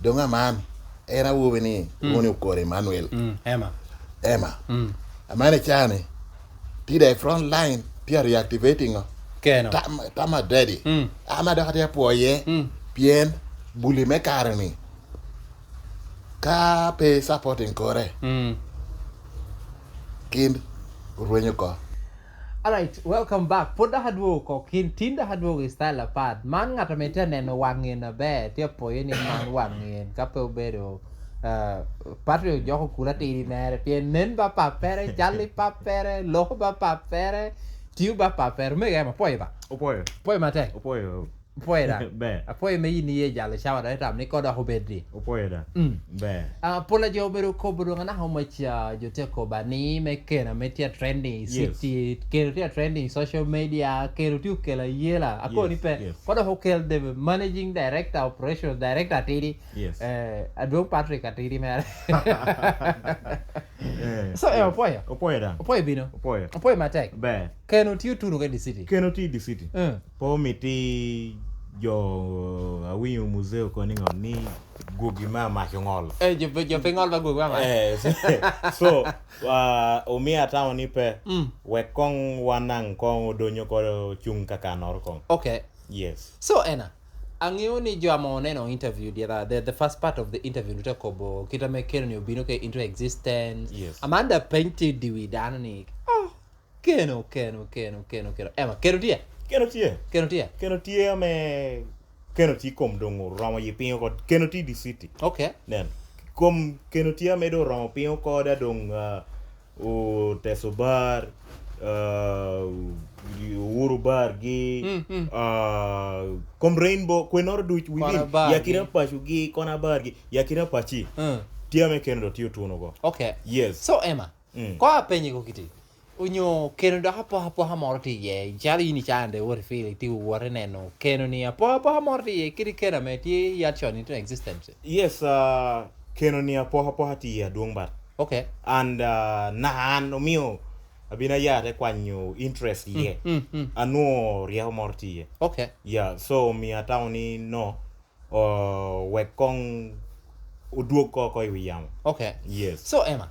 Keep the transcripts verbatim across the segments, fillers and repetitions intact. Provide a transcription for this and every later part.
Doŋ aman, en awobi ni, mm, woni okoro Emmanuel. Mm, Emma. Emma. Mm. Aman i caa-ni, tye da i front line, tye a reactivating o. Keno. Tam, tam a daddy. Mm. Ama dok atye apwoye, mm, pien buli me kare-ni, ka pe supporting kore, mm, kin orwenyo oko. Alright, welcome back. Pwod dok adwogo oko, kin tin dok adwogo i style apat. Man ŋat ame tye aneno waŋ en aber, tye apoyo ni man waŋ en, ka pe obedo, ah, Patrick ojoko kula tidi mere, pien nen ba pappere, cal i pappere, loko ba pappere, tio ba pappere. Omego Emma, apoyo ba. Opoyo. Apoyo matek. Opoyo. Apoyo da. Ber. Apoyo me yin iye jalo cawa dok itam ni ko dok obed di. Opoyo da. Mm. Ber. Ah, pol a jo obedo kobo doŋ anaka omac, ah, jo tye kobo ni me keno ame tye trending i, yes, city, keno tye trending i social media, keno tye okelo ayela. Ako, yes, ni pe, yes, ko dok okel the managing director, operations director atidi. Yes. Eh, Adwong Patrick atidi mere. Eh, so, eh, yes. Opoyo. Opoyo da. Opoyo bino. Opoyo. Opoyo matek. Ber. Keno tye otuno ka i the city. Keno tye i the city. Mm. Pe omiti jo, awinyo muzee oko ni ŋo ni gwogi me amac oŋol. Eh, jo, jo pe ŋol ba gwogi me amac. Eh, so, so, ah, omio atamo ni pe, mm, wek koŋ wan naŋ koŋ odonyo oko cuŋ kakannoro koŋ. Okay. Yes. So, Emma, aŋeo ni jo ame oneno interview the other, the, the first part of the interview, nute kobo kit ame keno ni obino ke into existence. Yes. Amanda peny tye i diwi dano ni, oh, keno, keno, keno, keno, keno. Emma, keno tye? Keno tye. Keno tye? Keno tye ame, keno tye kom doŋ oromo yi piny oko. Keno tye i the city. Okay. Nen. Kom keno tye ame doŋ oromo piny oko da doŋ, ah, Oteso bar, ah, Uhuru bar gi, mm, mm, ah, kom Rainbow, kwenoro duc, within, kona bar gi. Yakina Pacu gi, kona bar gi, Yakina Paci. Mm. Tye ame keno doŋ tye otuno oko. Okay. Yes. So, Emma, mm, ko apenyi ko kiti. Onyo keno dok apokapoka moro tye iye, calo in icande, what you feel, itye wot ineno keno ni apokapoka moro tye iye, kadi keno ame tye yat con into existence? Yes, ah, keno ni apokapoka tye iye adwoŋ bat. Okay. And, ah, naka an omio abino aya te kwanyo interest iye. Mm, mm, mm. Anwoŋo ryeko moro tye iye. Okay. Yeah, so omio atamo ni no, oh, wek koŋ odwog oko, oko i wi yamo. Okay. Yes. So, Emma,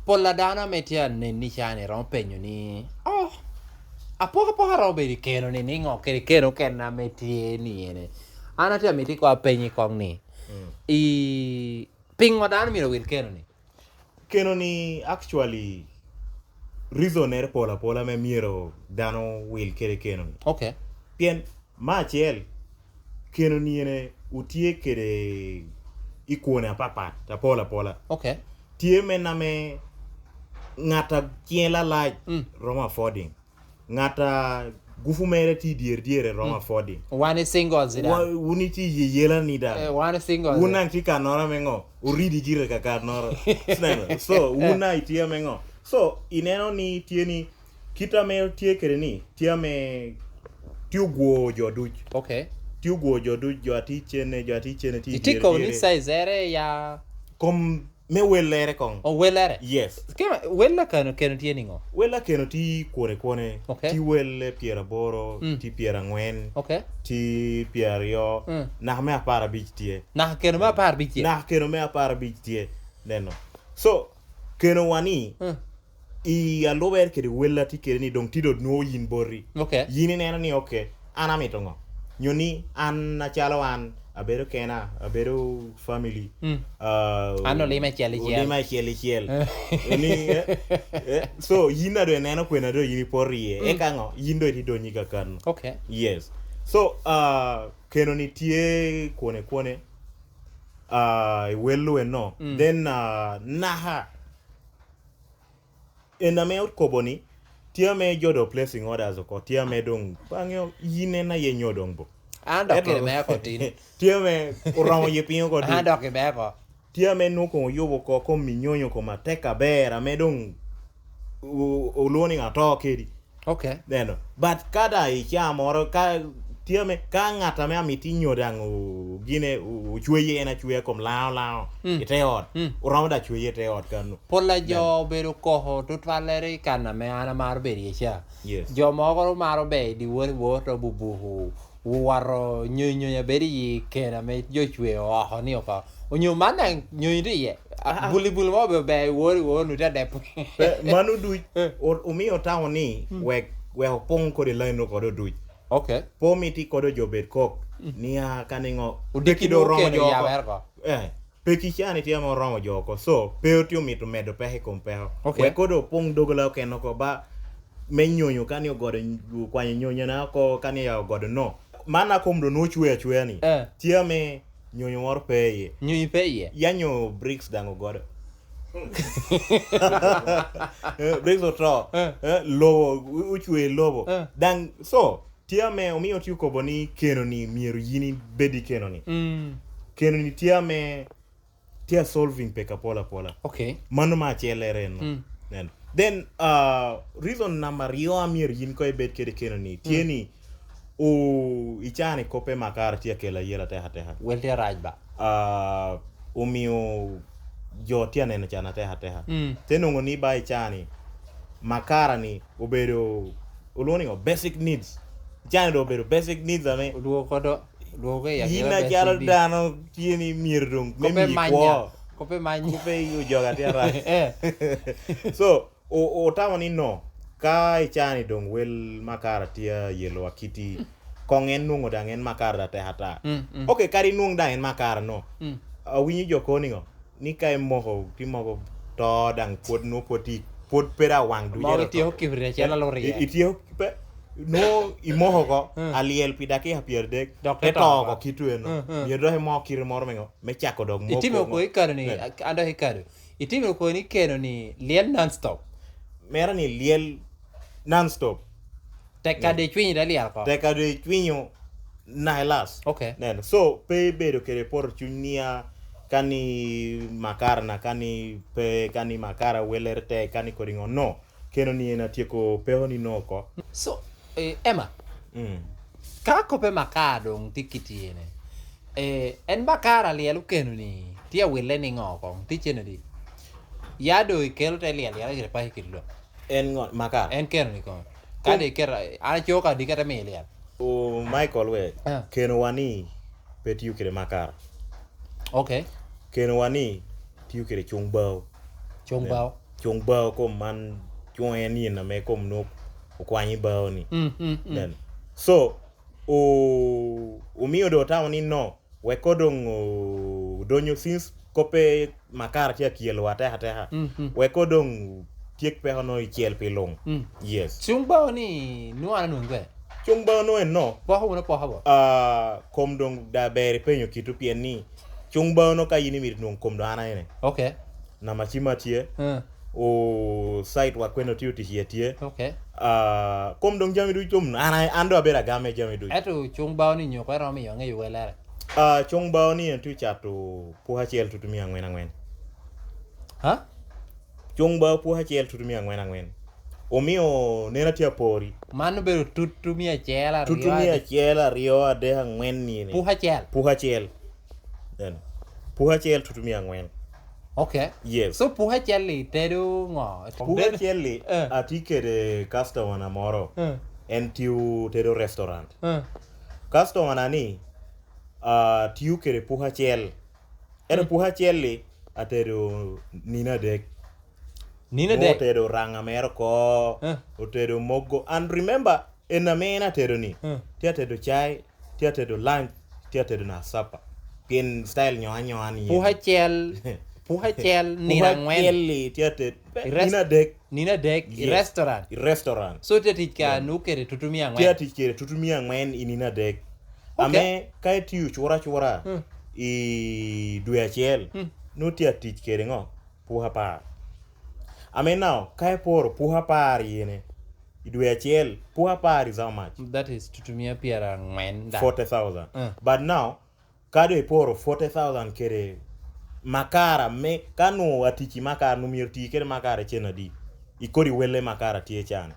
pol a dano ame tye anen i caa-ni romo penyo ni, "Oh, apokapoka romo bedo i keno-ni, niŋo kede keno okene ame tye ni ene?" An atye amito ikoŋ apenyi koŋ ni, mm, i, piŋo dano myero owil keno-ni? Keno-ni, actually, reason-nere pol apola ame myero dano wil kede keno-ni. Okay. Pien me acel, keno-ni ene otye kede i kwone apapat, apol apola. Okay. Tye men ame ŋat a ciŋe lalac, mm, romo affording. Ŋat a gufu mere tye i dyere dyere romo, mm, affording. Wan i singles da. Wa-, wun itye i yeyela-ni da. Eh, wan i singles. Wun daŋ tye kannoro ame ŋo? Oridi gire kakannoro. Sineno? So, wun daŋ itye ame ŋo? So, ineno ni tye ni, kit ame tye kede ni, tye ame tye ogwo jo duc. Okay. Tye ogwo jo duc, jo a tye i cene, jo a tye i cene tye i dyere dyere. Itye kobo ni size ere ya? Kom me wellere koŋ. O, wellere? Yes. Kema, wella keno, keno tye niŋo? Wella keno tye kwone kwone. Okay. Tye welle pyeraboro, mm, tye pyerangwen, okay, tye pyeraryo, mm, naka me apar abic tye. Naka keno me apar abic tye? Naka keno me apar abic tye. Neno. So, keno wa ni, mm, i alubere kede wella tye kede ni doŋ tye doŋ nwoŋo yin boti. Okay. Yin ineno ni, okay, an amito ŋo? Nyo ni an acalo an, abedo kena, abedo family. Mm. Ah, an olima icel icel. Olima icel icel. Ni, eh, eh, so, yin a doŋ ineno kwena doŋ yin ipoto iye. Mm. Eka ŋo? Yin doŋ itye donyi kakano. Okay. Yes. So, ah, keno-ni tye kwone kwone, ah, i wellu eno. Mm. Then, ah, naka en ame okobo ni, tye ame jo do placing orders oko, tye ame doŋ, pe aŋeo yin en aye nyo doŋ bo. An dok kede me oko tin. Tye ame oromo ye piny oko tin. An dok kede me oko. Tye ame nwoŋo koŋ oyubo oko kom minyonyo kom atek aber, ame doŋ o-, olwoŋo ni ŋat to kedi. Okay. Neno. But ka da i caa moro, ka tye ame, ka ŋat ame amito inyo daŋ o-, gine o-, ocweye en acweya kom laŋo laŋo, mm, i te ot, mm, oromo da cweye i te ot kano. Pol a jo, neno, obedo koko tutwallere i kan ame an amaro bedo iye ca. Yes. Jo mogo maro bedo i dyewor i wor to bubuku Owato nyonyo nyonyo abedo i keno ame jo cweo oko ni oko. Onyo man daŋ nyonyo tye iye. Ah, ah. Buli buli mo be ber i wor i wor nu te dep. Pe, mano duc, eh, o-, omio otamo ni, mm, wek, wek opoŋ kodi lain no kodi oduc. Ok. Pe omiti kodi ojo bed kok, mm, ni a ka niŋo, odiki peki do oromo keno jo oko. Yabere ko. Eh, peki cani tye ame oromo jo oko. So, pe otye omito medo peko i kom peko. Ok. Wek kodi opoŋ dogola oken oko ba me nyonyo ka ni ogodo, okwanyo nyonyona oko ka ni ya ogodo no. Man a kom do nwo cwe acweya ni. Eh. Tye ame nyonyo moro pe iye. Nyonyo pe iye? Ya nyo bricks daŋ ogodo. Eh, bricks oto. Eh. Eh, lobo, u-, ocwe lobo. Eh. Daŋ, so, tye ame omio tye okobo ni keno ni myero yin ibed i keno ni. Mm. Keno ni tye ame tye a solving peko apol apola. Ok. Mano me acellere en. Mm. Nen. Then, uh, reason namba aryo a myero yin koŋ ibed kede keno ni, tye, mm, ni o, i caa ni kop pe makara tye a kelo ayela atek ateka. Wel tye arac ba. Uh, omio jo tye a neno can atek ateka. Mm. Te nwoŋo ni ba i caa ni makara ni obedo, olwoŋo ni ŋo? Basic needs. Caa ni doŋ obedo basic needs ame odwogo kodo. Dwogo i akina yin acalo dano tye ni myero doŋ me miyi kwo. Kope manya. Kope i ojoga tye arac. Eh. So, o-, otamo ni no, ka i caa ni doŋ wel makara tye a yelowa kiti, koŋ en nwoŋo daŋ en makara da tek ata. Mm, mm. Ok, kadi nwoŋ daŋ en makara no. Mm. Awinyo jo kono niŋo? Ni ka imoko, ti moko to daŋ pwod nwoŋo pwod ti, pwod pe da waŋ duc. Moko ityeko kibrit acel alurye. I-, ityeko pe, nwoŋo imoko oko, hmm, alyel pi dakika pyeradek, dok te to oko kit eno. Hmm, hmm. Myero dok imok kite moro me ŋo? Me cako dok moko. Itimo ko ikado ni, an dok ikado. Itimo ko ni keno ni lyel non-stop. Mera ni lyel non-stop. Tek kadi icwinyo te lyel oko. Tek kadi icwinyo, nailas. Ok. Nen, so, pe ibedo kede poto cuny nia, ka ni makara na, ka ni pe, ka ni makara welere tek, ka ni kodi ŋo, no. Keno ni en atyeko peko ni no oko. So, eh, Emma, mm, ka kope makara doŋ tye kit yene, eh, en makara alyel okeno ni tye awille ni ŋo oko? Tye cen adi? Ya doŋ ikelo te lyel, lyel kede paki kede lo. En ŋo, makara? En keno ni kono. Ka doŋ iketo, an aco ka diki ate miyo lyel. O, Michael we, ah, keno wa ni pe tiyo kede makara. Ok. Keno wa ni tiyo kede cuŋ bao. Cuŋ bao. Cuŋ bao kom man, cuŋ en yin ame kom nwoŋo okwanyo bao ni. Mm, mm, mm. Nen. So, o-, omio doŋ otamo ni no, wek ko doŋ o-, odonyo, since kope makara tye akyelo atek ateka. Mm, mm. Wek ko doŋ tyek peko no i cel pi luŋ. Mm. Yes. Cuŋ bao ni nwoŋo an anwoŋo gwe? Cuŋ bao no en no. Poko wunu apoka bo? Ah, kom doŋ da ber ipenyo kit pien ni cuŋ bao no ka yin imito nwoŋo kom doŋ an aene. Ok. Namba cima tye. Hmm. O site wa kwene otio tic iye tye. Ok. Ah, kom doŋ jami ducu kom an, an doŋ abedo agam i jami ducu. Ento cuŋ bao ni nyo kwero omiyo aŋeyo welere? Ah, cuŋ bao ni en tye ocato puko acel tutu mia aŋwen aŋwen. Ha? Cuŋ bao puko acel tutu mia aŋwen aŋwen. Omio nena tye apori. Man obedo tutu mia acel, aryo, tutu mia acel, aryo, adek, aŋwen nini. Puko acel? Puko acel. Then, puko acel tutu mia aŋwen. Ok. Yes. So, puko acel-li tedo ŋo? Puko acel-li, eh, atye kede customer na moro. Eh. En tye otedo restaurant. Eh. Customer na ni, ah, tiyo kede puko acel. Ento, mm, puko acel-li atedo nino adek. Nino adek? Otedo raŋa mere oko, eh, otedo mogo. And remember, en ame en atedo ni, eh, tye atedo cai, tye atedo lunch, tye atedo na supper. Pien style nyo anyoa ni. Puko acel, puko acel nino aŋwen. Puko acel-li tye atedo, i rest-, nino adek. Nino adek i, yes, restaurant. I restaurant. So, tye tic ka, yeah, nwoŋo kede tutu mia aŋwen. Tye tic kede tutu mia aŋwen i nino adek. Ok. Ame ka itiyo cura cura, hmm, i dwe acel, hmm, nwoŋo tye atic kede ŋo? Puko apar. Ame now, ka iporo puko apar yene, i dwe acel, puko apar is how much? That is tutu mia pyeraŋwen da. Forty thousand. Eh. But now, ka doŋ iporo forty thousand kede makara me, ka nwoŋo atic i makara, nwoŋo myero iti kede makara cen adi? Ikodi welle makara tye can.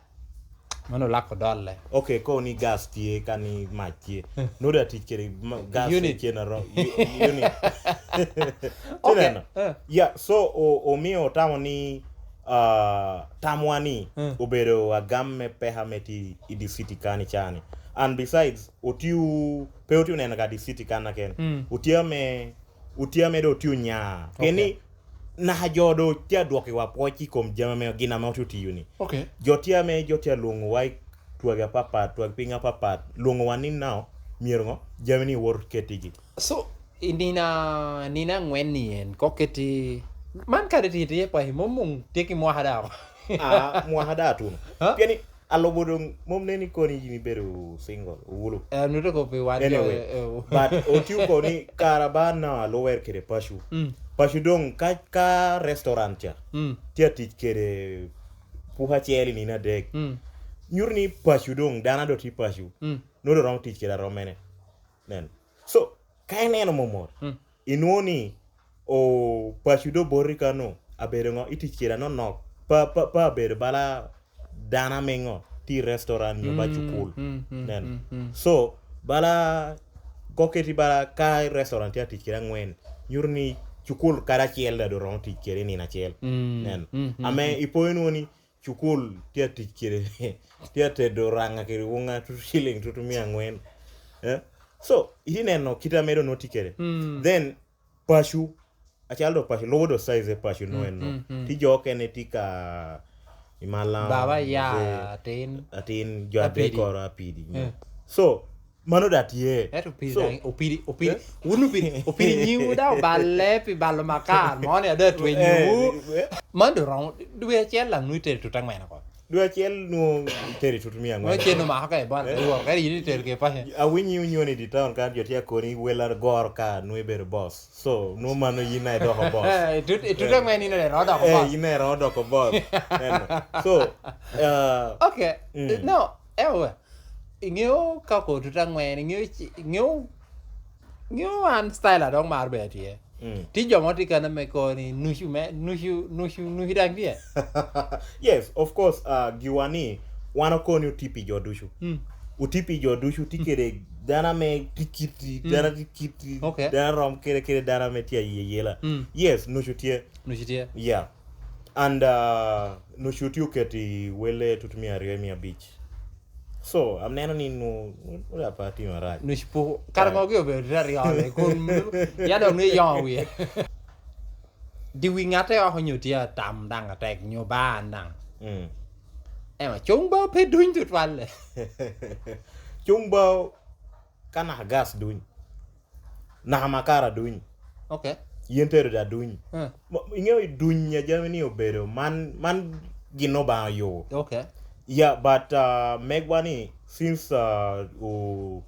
Mano olako dolle. Ok, ko ni gas tye, ka ni mac tye. Hmm. Nwoŋo doŋ atic kede ma-, gas unit. Cen aro-, u-, unit. Ok. Tineno? Eh. Yeah, so, o-, omio otamo ni, ah, tamwa ni, hmm, obedo agam me peka me ti i di city kani cani. And besides, otio, pe otio neno kadi city kan aken. Mm. Otio ame, otio ame do otio nya. Pien ni, okay, naka jo do tye adwokiwa pwoc i kom jami ame gin ame otio tiyo ni. Okay. Jo tye ame, jo tye alwoŋowa i twagi apapat, twag piny apapat, lwoŋowa ni now, myero ŋo? Jami ni wot kettigi. So, i nino, nino aŋwen ni en, kok keti, man kadi tye, tye pa, mom muŋ tye ki mwaka daŋ. Ah, mwaka daŋ atuno. Ha? Pien ni, alobo doŋ mom nen ni koni yin ibedo single, owulu. Eh, nuto ko pi wan jo, anyway, eh, eh, but otio ko ni kara ba na aluwer kede paco. Mm. Paco doŋ ka, ka restaurant ca, mm, tye atic kede puko acel i nino adek. Mm. Nyuto ni paco doŋ, dano a doŋ tye paco. Mm. Nwoŋo doŋ romo tic kede aromene. Nen. So, ka ineno momot, mm, inwoŋo ni, o, paco do boti kano, abedo ŋo, itic kede anonok, pa, pa, pa abedo bala dano ame ŋo, tye i restaurant nyo ba, mm, cukul. Mm, mm, nen. Mm, mm. So, bala, koketi bala ka restaurant tye atic kede aŋwen, nyuto ni cukul kadi acel daŋ doŋ romo tic kede i nino acel. Mm, nen. Mm, mm, ame, mm, ipo inwoŋo ni cukul tye atic kede, tye atedo raŋa kede woŋa tutu ciling tutu mia aŋwen. Eh? So, itye neno kite ame doŋ nwoŋo tye kede. Mm. Then, paco, acalo doŋ paco, lubo doŋ size paco nwoŋo, mm, en no. Mm, mm. Tye jo okene tye ka i Malam, baba ya, mzee, atin, atin, jo adek koro apidi, you know. Eh. So, mano daŋ tye. Ento opiri. So, daŋ, opiri, opiri, eh? Wun opiri, opiri nyiŋwu daŋ oballe pi balo makar, mo ni ade atwe, eh, nyiŋwu. Eh. Man doŋ romo, dwe acel daŋ nwoŋo itero tutu aŋwen oko. Dwe acel nwoŋo itero tutu mia aŋwen. Nwoŋo cen omako ka i bot, eh, dwoko, kadi yin itero ke paco. Awinyi onyo ni di town kan jo tye akoni wel agoro ka nwoŋo ibedo boss. So, nwoŋo mano yin aye doko boss. Eh, tut-, i tutu aŋwen yin aye ro doko boss. Eh, yin aye ro doko boss. Eno. So, uh, okay. Mm. No, ewa. Iŋeo ka ko tutu aŋwen, iŋeo ci-, iŋeo, iŋeo an style a dok mar bene tye. Mm. Tye jo mo tye kene me koni, nucu me, nucu, nucu, nucu daŋ tye. Yes, of course, uh, giwa ni, wan okoni oti pi jo ducu. Mm. Oti pi jo ducu, tye kede dano ame tye kiti, mm, dano tye kiti, okay, dano rom kede, kede dano ame tye ayeyela. Mm. Yes, nucu tye. Nucu tye. Yeah. And, uh, nucu tye oketi wele tutu mia aryo i mia abic. So, aneno ni nu, nu da pa timo arac. Nucu po, kara, eh, mogi obedo tye aryo, kun ya dok ni yongo wie. Di wi ŋatte oko nyo tye atam daŋ atek, nyo ba an daŋ. Mm. Ema, cuŋ ba pe duny tutwalle. Cuŋ ba ka naka gas duny. Naka makara duny. Okay. Yen tero da duny. Eh. Mo-, iŋeo i duny a jami ni obedo, man, man gin Obaŋa oyubo. Okay. Yeah, but, uh, megwa ni, since, uh, o-,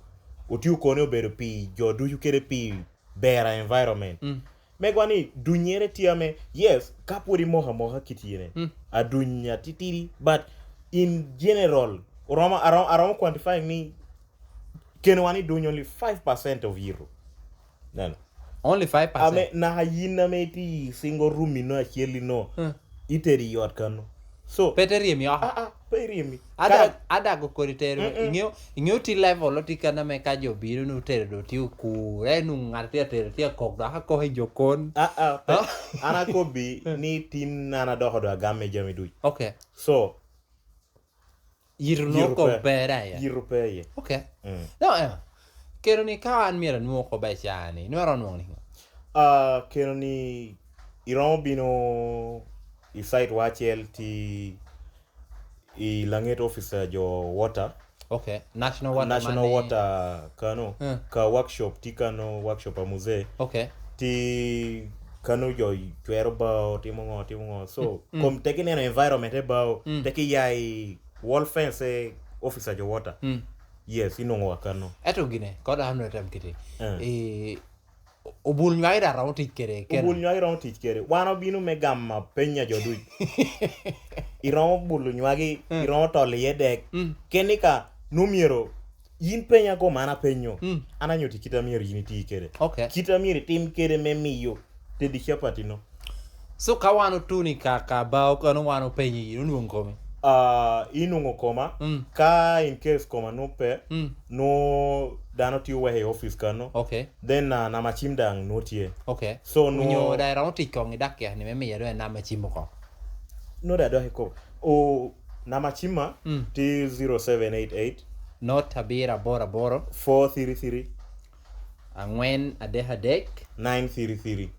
otio koni obedo pi jo ducu kede pi bera environment. Mm. Megwa ni dunyere tye ame, yes, ka pwod imoko amoka kit yene, mm, aduny atitidi, but in general, oromo, aromo, aromo quantifying ni keno wan iduny only five percent of yito. Neno. Only five percent? Ame, naka yin ame itye i single room ino acel ino, hmm, itero i ot kano. So, pe te ryemi oko? Ah, ah, pe iryemi. Ada-, kara adago kodi tero. Mm-mm. Iŋeo, iŋeo ti level lo ti kan ame ka jo bino nu tero do ti okur, eh, nu ŋat ti atero ti akok do akok i jo kon. Ah, ah, pe. Ah. An akobbi ni tin an adoko do agam me jami duc. Okay. So, yito nwoŋo kop pe. Yito pe aye. Yito pe aye. Okay. Mm. No, eh, keno ni ka an myero anwoŋ kop aye ca ni, nwoŋo aromo nwoŋo ni ŋo? Ah, keno ni iromo bino i site wa acel ti i laŋet office a jo water. Okay. National Water. National man ni Water kano, eh, ka workshop ti kano, workshop a muzee. Okay. Ti kano jo cwero bao, timo ŋo, timo ŋo. So, mm, kom teki neno environment e bao, mm, teki ya i wall fence e office a jo water. Mm. Yes, inwoŋo wa kano. Eto gine, kod an nwoŋo tem kiti. Eh. I obul nywagi daŋ romo tic kede, kede. Obul nywagi romo tic kede. Wan obino me gamo peny a jo duc. Iromo bulo nywagi, mm, iromo tolo iye dek. Mm. Keni ka, nwoŋo myero, yin penya ko man apenyo. Mm. An anyutti kit a myero yin iti kede. Okay. Kit a myero itim kede me miyo tedi capatino. So ka wan otuno i ka, ka bao kano wan openyo yin, onwoŋo komi? Ah, inwoŋo koma. Mm. Ka in case koma nwoŋo pe, mm, nwoŋo dano tye oweko i office kano. Okay. Then, ah, namba cim daŋ nwoŋo tye. Okay. So, onyo nwoŋo daŋ iromo tic koŋ i dakika ni me miya doŋ en namba cim oko? Nwoŋo daŋ dok ikobo. O, namba cimma, mm, tye zero seven eight eight, Not abiro aboro aboro. Four three three. Angwen adek adek. Nine three three.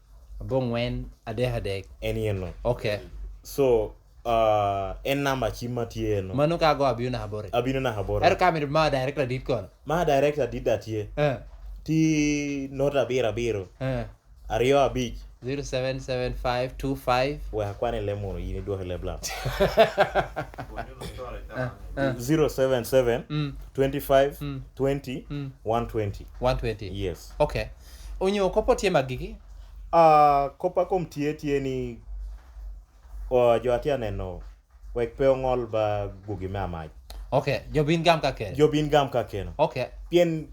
Abongwen adek adek. En yen no. Okay. So, uh, en namba cim ma tye no. Mano ka ago abino naka aboro. Abino naka aboro. Ero ka amito ma direct adit kono. Ma direct adit da tye. Eh. Ti not abiro abiro. Eh. Aryo abic. Zero seven seven five two five. Wek akwan i leb munu, yin idwok i leb lam. Eh, eh. Zero seven seven, mm, twenty-five, mm, twenty, mm, one twenty. One twenty. Yes. Okay. Onyo kop otye magigi? Ah, kop a kom tye, tye ni, oh, jo atye aneno, wek pe oŋol ba gugi me amac. Okay, jo bin gam ka keno. Jo bin gam ka keno. Okay. Pien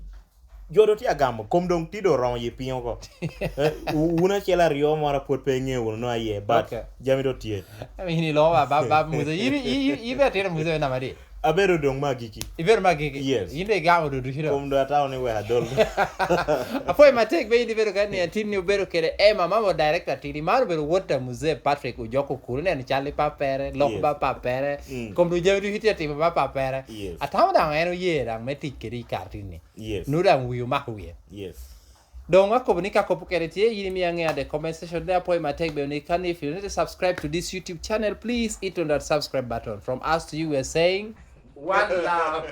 jo do tye agamo, kom doŋ tye doŋ oromo yi piny oko. Eh, wu-, wun acel aryo moro pwod pe iŋeo wunu nwa aye, but, okay, jami do tye. Yin iloo ba, ba, ba Musa. Yin, yin, yin, yin be atino Musa me namba adi? Abedo doŋ me agiki. Ibedo me agiki? Yes. Yin doŋ igamo doŋ ducu doŋ. Kom doŋ atamo ni wek adol. Apwoyo matek be yin ibedo kede ni atin ni obedo kede Emma, mama director atidi. Man obedo wot a Muzee Patrick Ojok Okulu, neno cal i pappere, lok, yes, ba pappere. Mm. Kom doŋ jami ducu tye atimo ba pappere. Yes. Atamo daŋ en oye daŋ me tic kede i kartin ni. Yes. Nwoŋo daŋ wi omako wiye. Yes. Doŋ akobo ni ka kop okene tye, yin imiya ŋeo at the comment section. De apwoyo matek bene ni, can, if you need to subscribe to this YouTube channel, please hit on that subscribe button. From us to you, we are saying, one love.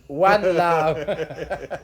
One love.